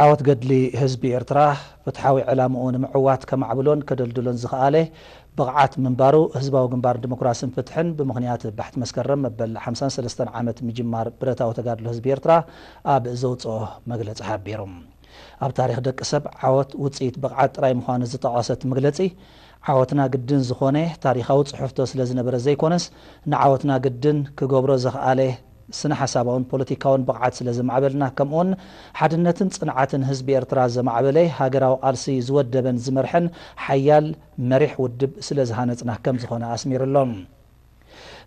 ዓወት ገድሊ ህዝቢ ኤርትራ፣ ፍትሓዊ ዕላምኡ ንምዕዋት ከማዕብሎን ከደልድሎን ዝኸኣለ ብቕዓት ምንባሩ ህዝባዊ ግንባር ዲሞክራስን ፍትሕን ብምኽንያት ባሕቲ መስከረም መበል ሓምሳን ሰለስተን ዓመት ምጅማር ብረታዊ ተጋድሎ ህዝቢ ኤርትራ ኣብ ዘውፅኦ መግለፂ ሓቢሩ። ኣብ ታሪኽ ደቂ ሰብ ዓወት ውፅኢት ብቕዓት ጥራይ ምዃኑ ዝጠቐሰ እቲ መግለፂ፣ ዓወትና ግድን ዝኾነ ታሪኻዊ ፅሑፍቶ ስለ ዝነበረ ዘይኮነስ፣ ንዓወትና ግድን ክገብሮ ዘኽኣለ ስነ ሓሳባውን ፖለቲካውን ብቕዓት ስለ ዘማዕበልና፣ ከምኡውን ሓድነትን ጽንዓትን ህዝቢ ኤርትራ ዘማዕበለ፣ ሃገራዊ ቃልሲ ዝወደበን ዝመርሐን ሓያል መሪሕ ውድብ ስለ ዝሃነጽና ከም ዝኾነ ኣስሚሩ ኣሎ።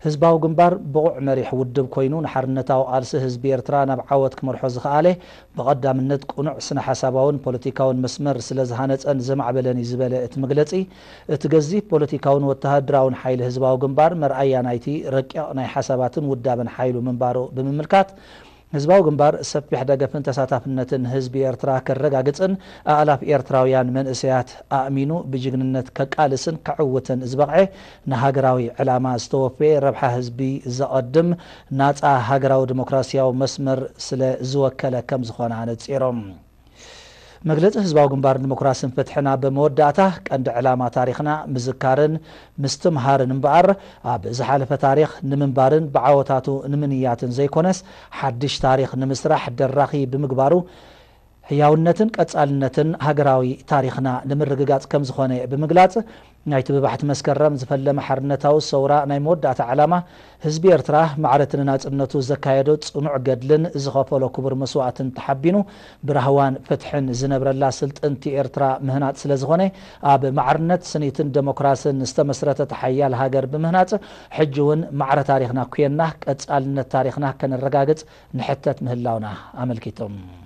ህዝባዊ ግንባር ብቑዕ መሪሕ ውድብ ኮይኑ፣ ንሓርነታዊ ቃልሲ ህዝቢ ኤርትራ ናብ ዓወት ክመርሖ ዝኸኣለ፣ ብቐዳምነት ቅኑዕ ስነ ሓሳባውን ፖለቲካውን መስመር ስለ ዝሃነጸን ዘማዕበለን እዩ ዝበለ እቲ መግለጺ፣ እቲ ገዚፍ ፖለቲካውን ወተሃደራውን ሓይሊ ህዝባዊ ግንባር መርኣያ ናይቲ ረቂቕ ናይ ሓሳባትን ውዳበን ሓይሉ ምንባሩ ብምምልካት፣ ህዝባዊ ግንባር ሰፊሕ ደገፍን ተሳታፍነትን ህዝቢ ኤርትራ ከረጋግጽን፣ ኣእላፍ ኤርትራውያን መንእሰያት ኣእሚኑ ብጅግንነት ከቃልስን ከዕውትን ዝበቕዐ፣ ንሃገራዊ ዕላማ ዝተወፈየ፣ ረብሓ ህዝቢ ዘቐድም ናጻ ሃገራዊ ዲሞክራስያዊ መስመር ስለ ዝወከለ ከም ዝኾነ ኣነጺሮም። መግለጺ ህዝባዊ ግንባር ዲሞክራስን ፍትሕን ኣብ መወዳእታ፣ ቀንዲ ዕላማ ታሪኽና ምዝካርን ምስትምሃርን እምበኣር፣ ኣብ ዝሓለፈ ታሪኽ ንምንባርን ብዓወታቱ ንምንያትን ዘይኮነስ፣ ሓድሽ ታሪኽ ንምስራሕ ደራኺ ብምግባሩ፣ ህያውነትን ቀጻልነትን ሃገራዊ ታሪኽና ንምርግጋጽ ከም ዝኾነ ብምግላጽ፣ ናይቲ ብባሕቲ መስከረም ዝፈለመ ሓርነታዊ ሰውራ ናይ መወዳእታ ዕላማ፣ ህዝቢ ኤርትራ ማዕረቲ ንናጽነቱ ዘካየዶ ጽኑዕ ገድልን ዝኸፈሎ ክቡር መስዋእትን ተሓቢኑ፣ ብራህዋን ፍትሕን ዝነብረላ ስልጥንቲ ኤርትራ ምህናጽ ስለ ዝኾነ፣ ኣብ ማዕርነት ስኒትን ደሞክራስን ዝተመስረተት ሓያል ሃገር ብምህናጽ፣ ሕጂ እውን ማዕረ ታሪኽና ኩየና ቀጻልነት ታሪኽና ከነረጋግጽ ንሕተት ምህላውና ኣመልኪቶም።